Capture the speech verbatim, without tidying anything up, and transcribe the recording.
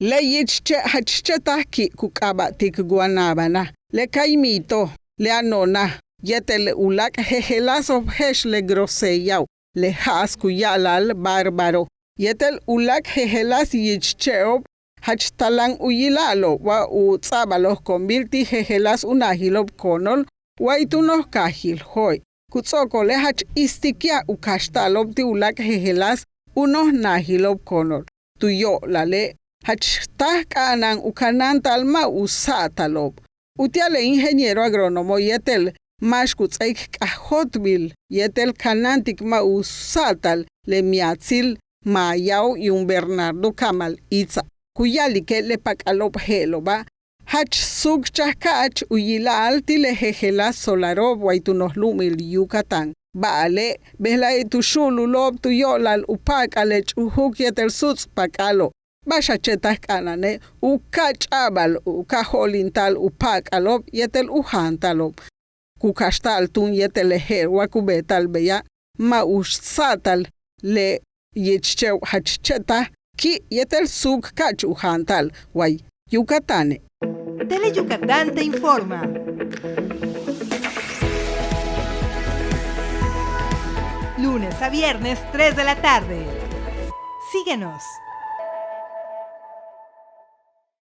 Le yichche' jach chetaj ki' ku k'aaba'tik guanábana, le caimito, le anona, yéetel u láak' jejeláaso'ob je'ex le grosellao', le ja'as ku ya'ala'al bárbaro, yéetel u láak' jejeláas yichche'ob. Jach talan u yila'alo'ob wa u ts'a'abalo'ob convil ti' jejeláas u naajilo'ob co'onol way tu noj kaajil Jo'e'. Ku ts'o'okole' jach istikyaj u kaxta'alo'ob ti' u láak' jejeláas u noj naajilo'ob co'onol. Tu yo'olale' jach táaj k'a'ana'an u kanáanta'al ma' u sa'atalo'ob. Uti'al le ingeniero agrónomo yéetel máax ku ts'áaik k'ajóoltbil yéetel kanáantik ma' u sa'atal le miatsil maayao' yuum Bernardo Camal Itza', ku ya'alike' le pak'alo'ob je'elo'oba' jach suukchaj ka'ach u yila'al ti' le jejeláas solaro'ob way tu noj lu'umil Yucatán. Ba'ale' bejla'e' tu xu'ululo'ob tu yo'olal u pa'ak'al le ch'ujuk yéetel suuts' pak'alo'. Ba'ax a chetaj k'a'ana'ane' u ka' ch'a'abal u ka' jo'olinta'al u pa'ak'alo'ob yéetel u jaantalo'ob. Ku kaxta'al túun yéetel le je'el wa ku beeta'al beya' ma' u sa'atal le yichche'ob jach chetaj ki' yéetel suuk ka'ach u jaanta'al way Yucatane'. Tele Yucatán te informa. Lunes a viernes, tres de la tarde. Síguenos.